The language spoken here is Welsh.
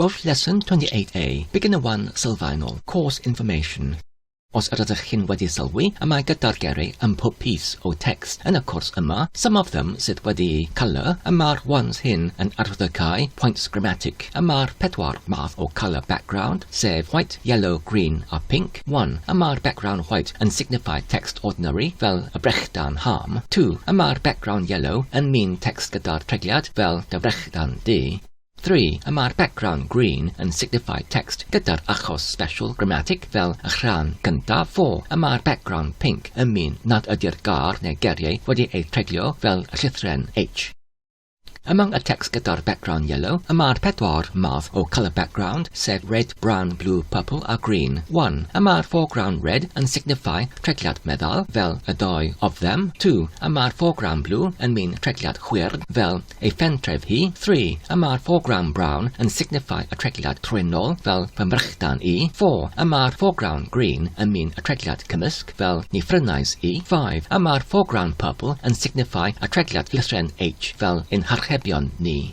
Welsh Lesson 28A, Beginner 1 Sylfaenol, Course Information. Os ydych chi'n wedi sylwi, y mae gyda'r geiriau ym pob piece o text yn y cwrs yma, some of them sydd wedi'u colour, y mae'r ones hyn yn arwyddocau points grammatic, y mae'r pedwar math o colour background, sef white, yellow, green a pink, 1. Y mae'r background white yn signify text ordinary, fel y brechdan ham, 2. Y mae'r background yellow yn mean text gyda'r tregliad, fel dy frechdan di. 3. Y mae'r background green yn signify text gyda'r achos special grammatic fel y rhan gyntaf. 4. Y mae'r background pink yn mean nad ydy'r gair neu geiriau wedi eu treglio fel y llythrен H. Among y text gyda'r background yellow, y mae'r pedwar math o colour background, sef red, brown, blue, purple a green. 1. Y mae'r foreground red yn signify tregliad meddal, fel y ddau of them. 2. Y mae'r foreground blue yn mean tregliad chwyrn, fel Ei phentref hi. 3. Y mae'r foreground brown yn signify y tregliad trwynol, fel fy mrechdan i. 4. Y mae'r foreground green yn mean y tregliad cymysg, fel ni phrynais i. 5. Y mae'r foreground purple yn signify y tregliad llythrен H, fel ein harchebion ni.